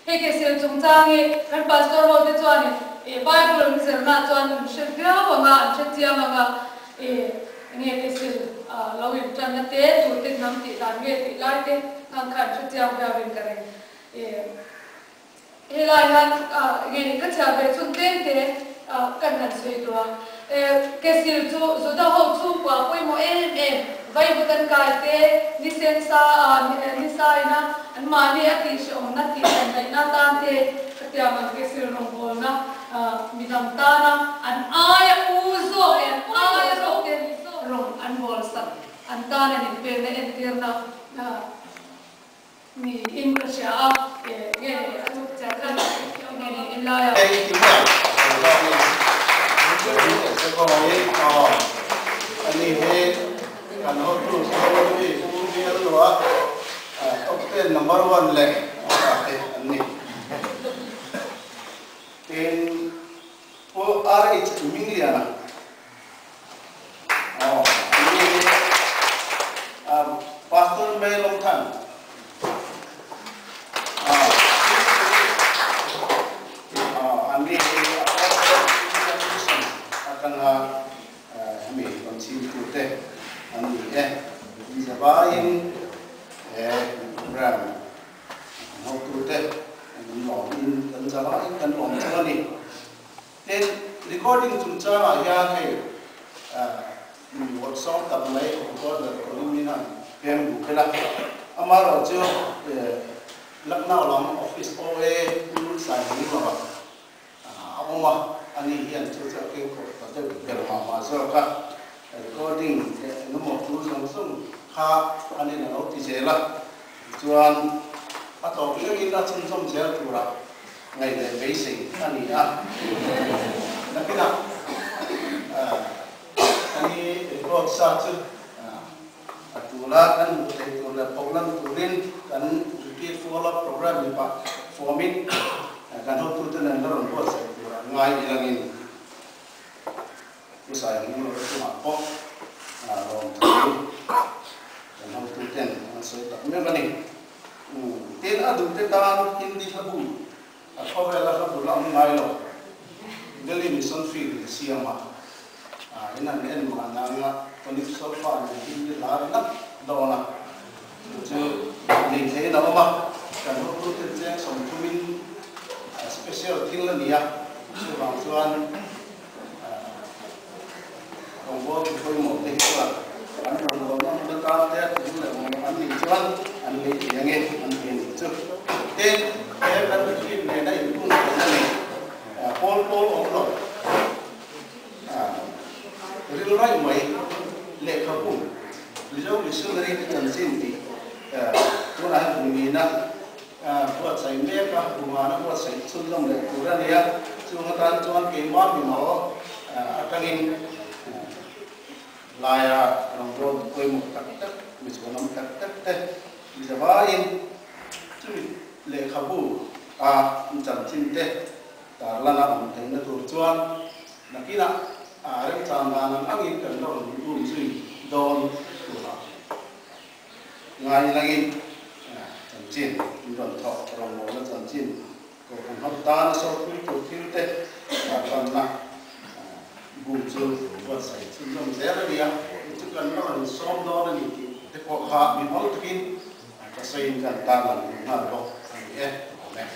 Hei kesil chungchang hi kan pastor ho te chuanin ih Bible an zirna ah chuan an hre viau ang a, an hre chiang ang a, ih enge kesil lo in tanna te, tu te hnam tih dan nge tih lai te ang kha an hre chiang viau in ka ring. Ih helai hian enge ni ka chhiar ve chhun tlem te kan han sawi duh a. Kesil chu Juda ho chhungkua pawimawh em em, vaivut an kai te, ni sensa ni saina an mahni a tihhrehawmna tih dan daihna tan te khatiang ang kesil rawngbawlna midang tana an aia u zawk leh an aia zawk te rawng an bawlsak an tan an inpelna entirna Niin ka hria a, nge ni a tuk chiah khan nge ni in lai a. Hei ti mai ang kan zawng in aw ani hi kan hotu Solomon Pu Bialnua top ten number one leh a te an ni. Tin Pu RH Mingliana Aw, ani hi Pastor May Long Than. Aw, aw, ani hi Apostle India Mission atanga hemi rawn chhimtute an ni e. Inzavaiin he program an hotute an lawmin kan zavaiin kan lawm chu a ni. Tin, recording chungchangah hian hei mi work sawng tak mai recorder turin min han peng duh phel a, amaherawh chu Lucknow lam office OA Pu Saihming lova a awm a, ani hian chu chu a keng kawp ta deuh ber mah mah zawk a, recording leh engemaw tul zawng zawng kha anin a lo ti zel a, tichuan a tawp thlengin a chhunzawm zel turah Ngaih leh beisei a ni a. Nakinah ani record sa chu a tula kan hmuh theih tur leh pawhlan turin kan repeat follow up program ni pah form-in kan hotute nen la rawn buatsaih tur an ngai ilangin Pu Saihmung lo chungah pawh lawm thu kan hotuten an sawi tak meuh a ni. Tin, a duhte tan Hindi hlabu, a khawvela hlabu la awm ngai lo, Delhi Mission Field in siam a, in han en mah na anga tonic solfa nen Hindi hla ri ngat dawn a, chu chu nei theiin a awm a, kan hotute cheng sawmthumin special thil a ni a, chuvang chuan Rawngbâwl chu pawimawh te hi chuan an rawngbâwl nawm na tân te a tum leh awm an nih chuan an lei thei ange an ti a nih chu. Tin, he kan retreat nena inkung theihna nei pawl pawl awm lo ril raih mai lehkhabu Mizo Missionary te chanchin tih tunah hian bungina Buatsaih mek a, Bungana buatsaih chhunzawm leh tur a ni a, chung atan chuan keimah mimal atangin laia rawngbâwl pawimawh tak tak, mi chhuanawm tak tak te mizavaiin chumi lehkhabu a chanchin te tarlana awm theihna tur chuan nakinah remchang dan ang angin kan la rawn um zui dawn turah Ngai langin chanchin in rawn thawk rawngbawlna chanchin Kohhran ho tana sawrpui tur thil te tarlanna bu chu buatsaih chhunzawm zel a ni a, chu chu kan la rawn sawm dawn a ni tih te pawh kha mimal takin ka sawiin kan tarlan duh nghal bawk a ni e. Amen.